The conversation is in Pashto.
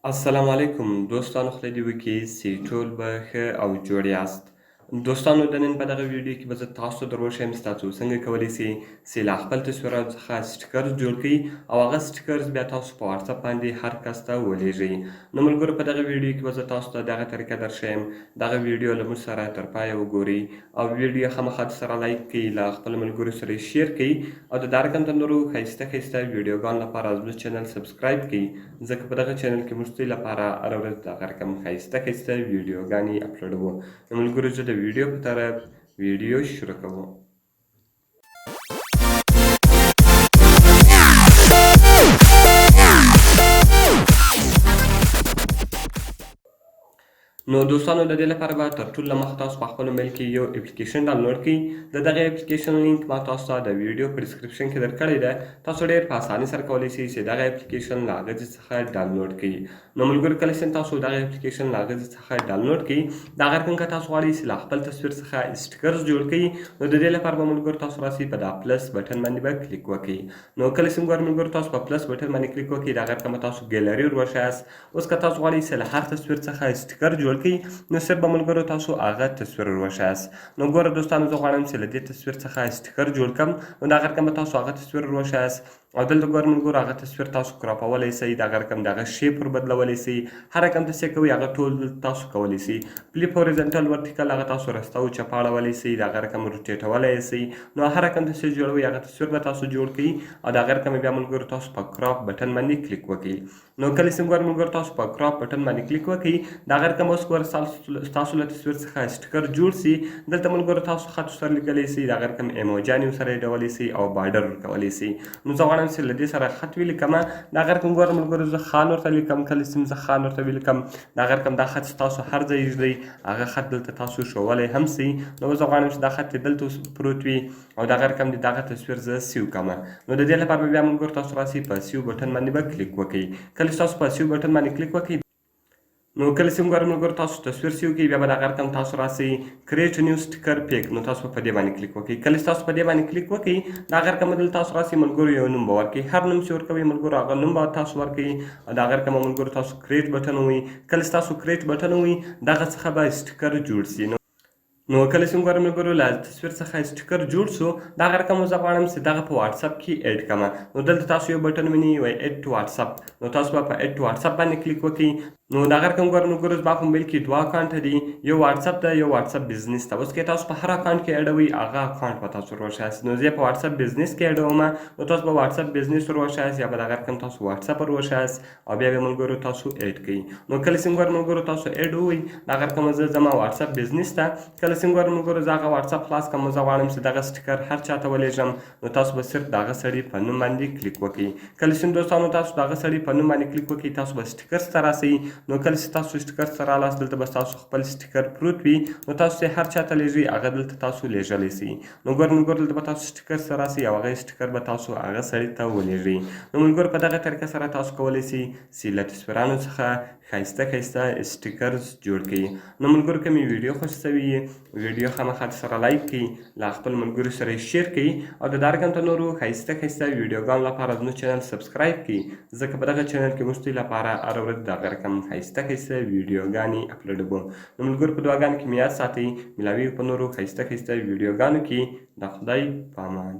السلام علیکم دوستانو، خدای دې وکړي چې ټول به ښه او جوړ یاست. دوستانو، د نن په دغه ویډیو کې به زه تاسو ته در وښیم چې تاسو څنګه کولی شئ چې له خپل تصویراتو څخه سټیکرز جوړ کړئ او هغه سټیکرز بیا تاسو په واتساپ باندې هر کس ته ولیږئ. نو ملګرو، په دغه ویډیو کې به زه تاسو ته دغه طریقه در ښیم. دغه ویډیو له موږ سره تر پایه وګورئ او ویډیو خامخا سره لایک کړئ، له خپلو ملګرو سره یې share کړئ او د دا رقم د نورو ښایسته ښایسته ویډیوګانو لپاره زموږ channel subscribe کړئ، ځکه په دغه channel کې موږ ستاسو لپاره هره ورځ دغه رقم ښایسته ښایسته ویډیوګانې اپلوډوو. نو ملګرو، زه د ویډیو په طرف ویډیو شروع کوو. نو دوستانو، د دې لپاره به تر ټولو مخ تاسو په خپل موبایل کې یو اپلیکیشن ډاونلوډ کړئ. د دغه اپلیکیشن لینک ما تاسو ته د ویډیو په description کې درکړی دی. تاسو ډیر په اسانۍ سره کولی شئ چې دغه اپلیکیشن له هغه ځای څخه ډاونلوډ کړئ. نو ملګرو، کله چې تاسو دغه اپلیکیشن له هغه ځای څخه ډاونلوډ کړئ، دا رقم که تاسو غواړئ چې له خپل تصویر څخه stickers جوړ کړئ، نو د دې لپاره به ملګرو تاسو راسئ، په دا plus button باندې به کلیک وکړئ. نو کله چې ملګرو تاسو په plus button باندې کلیک وکړئ، دا رقم تاسو ګیلري ور وښایاست. اوس که تاسو غواړئ چې له هر تصویر څخه sticker جوړ کړئ، نو صرف به ملګرو تاسو هغه تصویر وروښیاست. نو ګوره دوستانو، زه غواړم چې له دې تصویر څخه sticker جوړ کړم، نو دغه رقم به تاسو هغه تصویر وروښیاست او دلته ګوره ملګرو، هغه تصویر تاسو crop ولی شئ، دغه رقم دغه shape ور بدلولی شئ. هر رقم ته څه کوئ، هغه ټول تاسو کولی شئ. Flip، horizontal، vertical، هغه تاسو راسته او چپه اړولی شئ، دغه رقم rotate ولی شئ. نو هر رقم ته څه جوړوئ، هغه تصویر به تاسو جوړ کړئ او دغه رقم بیا ملګرو تاسو په crop button باندې کلیک وکړئ. نو کله چې ګور ملګرو تاسو په crop button باندې کلیک وکړئ، دا رقم اوس ګور تاسو له تصویر څخه sticker جوړ سي. دلته ملګرو تاسو خط سره لیکلی سي، دا رقم ایموجانې سره اډولی سي او border ورکولی سي. نو زه غواړم چې له دې سره خط ولیکم. دا رقم ګور ملګرو، زه خان ورته لیکم. کله چې زه خان ورته ولیکم، دا رقم دا خط تاسو هر ځای ږدئ، هغه خط دلته تاسو ښوولی هم سي. نو زه غواړم چې دا خط دلته پروت وي او دغه رقم د دغه تصویر زه save کړم. نو د دې لپاره به بیا ملګرو تاسو راسئ، په save button باندې به کلیک وکړئ. کله چې تاسو په save button باندې کلیک وکړئ، نو کله چې ګورئ ملګرو تاسو تصویر save کړئ، بیا به دغه رقم تاسو راسئ، create new sticker pack. نو تاسو په دې باندې کلیک وکړئ. کله چې تاسو په دې باندې کلیک وکړئ، دغه رقم دلته تاسو راسئ ملګرو، یو نوم به ورکړئ. هر نوم چې ورکوئ ملګرو، هغه نوم به تاسو ورکړئ او دغه رقم ملګرو تاسو create button ووهئ. کله چې تاسو create button ووهئ، دغه څخه به sticker جوړ سي. نو کله چې موږ ملګرو له تصویر څخه sticker جوړ سو، دغه رقم زه غواړم چې دغه په واتساپ کې add کړم. نو دلته تاسو یو button وینئ، وایي add to WhatsApp. نو تاسو به په add to WhatsApp باندې کلیک وکړئ. نو دغه رقم ګورئ ملګرو، زما په موبایل کې دوه اکاونټ دي، یو واتساپ ده، یو واتساپ business ده. اوس که تاسو په هر اکاونټ کې اډوئ، هغه اکاونټ به تاسو وروښیاست. نو زه په واتساپ business کې اډوم، نو تاسو به واتساپ business وروښیاست یا به دغه رقم تاسو واتساپ وروښیاست او بیا به ملګرو تاسو add کړئ. نو کله چې ګورئ ملګرو تاسو add ووهئ، دغه رقم زه زما واتساپ business ته. کله چې ګورئ ملګرو زه هغه واتساپ خلاص کړم، زه غواړم چې دغه sticker هر چا ته ولېږم. نو تاسو به صرف دغه سړي په نوم باندې کلیک وکړئ. کله چې دوستانو تاسو دغه سړي په نوم باندې کلیک وکړئ، تاسو به stickers ته راسئ. نو کله چې تاسو stickers ته رالاست، دلته به تاسو خپل sticker پروت وي. نو تاسو چې هر چا ته لېږئ، هغه دلته تاسو لېږلی سئ. نو ګورئ ملګرو، دلته به تاسو stickers ته راسئ او هغه sticker به تاسو هغه سړي ته ولېږئ. نو ملګرو، په دغه طریقه سره تاسو کولی سئ چې له تصویرانو څخه ښایسته ښایسته stickers جوړ کړئ. نو ملګرو، که مې ویډیو خوښ سوي، ویډیو خامخا سره لایک کړئ، له خپل ملګرو سره یې share کړئ او د دا رقم ته نورو ښایسته ښایسته ویډیوګانو لپاره زموږ channel subscribe کړئ، ځکه په دغه channel کې موږ ستاسو لپاره هره ورځ دغه رقم ښایسته ښایسته ویډیوګانې اپلوډوو. نو ملګرو، په دعاګانو کې مې یاد ساتئ. ملاویږو په نورو ښایسته ښایسته ویډیوګانو کې. د خدای په امان.